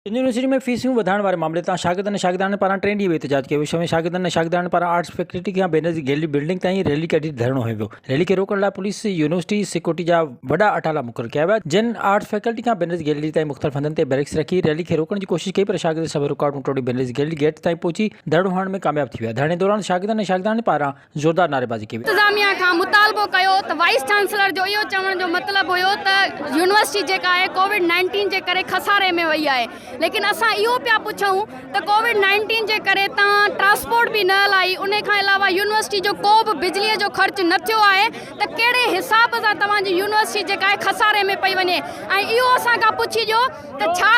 Sindh university ۾ فيسون وڌائڻ واري معاملي تان شاگردن ۽ شاگردياڻين پاران ٽئين ڏينهن به احتجاج ڪيو ويو. شوين شاگردن ۽ شاگردياڻين پاران آرٽس فيڪلٽي کان بينظير گيلري بلڊنگ تائين ريلي ڪڍي ڌرڻو هنيو ويو. ريلي کي روڪڻ لاء پوليس يونيورسٽي سيڪيورٽي جا وڏا اٽالا مقرر ڪيا ويا، جن آرٽس فيڪلٽي کان بينظير گيلري تائين مختلف هنڌن تي بيرڪس رکي ريلي کي روڪڻ جي ڪوشش ڪئي پر شاگرد سڀ رڪاوٽون ٽوڙي بينظير گيلري گيٽ تائين پهچي ڌرڻو هڻڻ ۾ ڪامياب ٿي ويا. ڌرڻي دوران شاگردن ۽ شاگردياڻين پاران زوردار نعريبازي ڪئي وئي. انتظاميا کان مطالبو ڪيو ته وائيس چانسلر جو اهو چوڻ جو مطلب هيو ته يونيورسٽي جيڪا آهي ڪووڊ نائنٽين جي ڪري خساري ۾ وئي آهي ليڪن اسان اهو پيا پڇون ته ڪووڊ نائنٽين جي ڪري توهان ٽرانسپورٽ به نه هلائي انهي کان علاوه يونيورسٽي جو ڪو به بجلي جو خرچ نه ٿيو آهي ته ڪهڙي حساب سان توهان جي يونيورسٽي جيڪا آهي خساري ۾ پئي وڃي ۽ اهو اسان کان پڇي ڏيو ته ڇا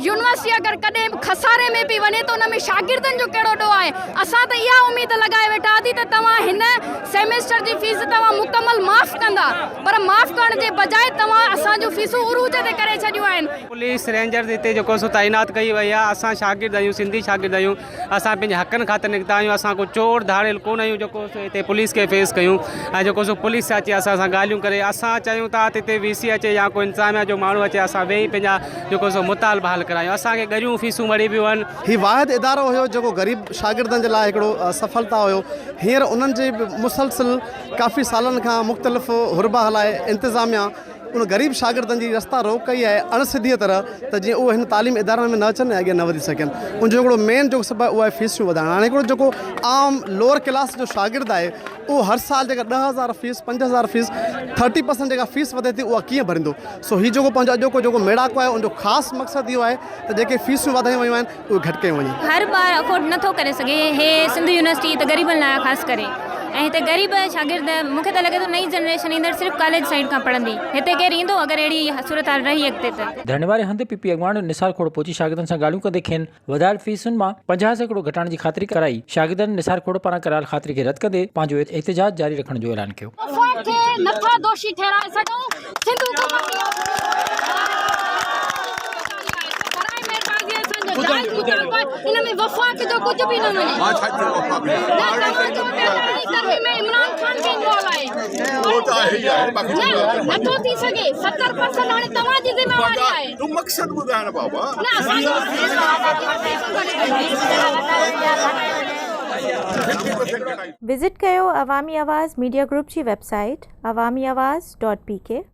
يونيورسٽي اگر ڪڏهن به خساري ۾ پئي وڃي ته ان ۾ شاگردن جو ڪهڙو ڏوهه آهي؟ اسان ته اها اميد لڳائي ويٺا هئاسين ته توهان هن سيمسٽر جي فيس توهان مڪمل معاف ڪندا پر معاف ڪرڻ جي بجاء توهان اسان جون فيسون عروج تي ڪري ڇڏيون آهن. پوليس رينجرز هتي جيڪو سو تعينات ڪئي وئي آهي اسان شاگرد آهيون سنڌي شاگرد آهيون اسان پنهنجي حقن خاطر نڪتا آهيون اسان ڪو چور ڌاڙيل ڪونه آهيون جيڪو سو هتي پوليس کي فيس ڪيون ۽ جيڪو سو پوليس اچي اسان سان ڳالهيون ڪري اسان چاهيون ٿا ته هتي وي سي اچي يا ڪو انتظاميا جو ماڻهو اچي اسان ويهي پنهنجا جيڪو سو مطالبا حل ڪرايون اسان کي ڳريون فيسون مڙهي پيون آهن. هي واحد ادارو هيو جيڪو غريب شاگردن جي لاء هڪڙو سڦلتا هيو هينئر انهن جي به مسلسل ڪافي سالن کان مختلف حربا هلائي انتظاميا ان غريب شاگردن جي رستا روڪ ڪئي آهي اڻ سڌيء طرح ته جيئن اهي هن تعليمي ادارن ۾ نه اچن ۽ اڳيان نه وڌي سگهن ان جو هڪڙو مين جيڪو سبب آهي اهو آهي فيسون وڌائڻ هاڻي هڪڙو جيڪو عام لوئر ڪلاس جو شاگرد آهي اهو هر سال جيڪا 10,000 فيس 5,000 فيس ٿرٽي پرسنٽ جيڪا فيس وڌي ٿي اها ڪيئن ڀريندو سو هي جيڪو پنهنجو اڄوڪو جيڪو ميڙاڪو آهي ان جو خاص مقصد اهو آهي ته جيڪي فيسون وڌايون ويون آهن اهي گهٽ ڪيون وڃن. هر ٻار افورڊ نه ٿو ڪري سگهي هي سنڌ يونيورسٽي ته غريبن لاء آهي خاص ڪري ۽ هتي غريب شاگرد مون کي ته لڳي ٿو نئين جنريشن ايندڙ صرف ڪاليج سائيڊ کان پڙهندي هتي ڪير ايندو اگر اهڙي صورتحال رهي اڳتي ته. ڌرڻي واري هنڌ پي پي اڳواڻ نثار کوڙو پهچي شاگردن سان ڳالهيون ڪندي کين وڌايل فيسن مان 50% گهٽائڻ جي خاطري ڪرائي. شاگردن نثار کوڙو پاران ڪرايل خاطري کي رد ڪندي پنهنجو احتجاج جاري رکڻ جو اعلان ڪيو. وفاق کي نٿا دوشي ٺهرائي سگهون، سنڌ حڪومت اهو برائي مهرباني اسان جو جائز مطالبو آهي ان ۾ وفاق جو ڪجهه به نه وڃي نه توهان چئو پيا ته ارڙهين ترميم ۾ عمران خان به انوالو آهي نه نٿو ٿي سگهي 70 پرسنٽ هاڻي توهان جي ذميواري آهي نه اسان جو وزٽ ڪيو عوامي آواز ميڊيا گروپ جي web site Awami Awaz dot P K.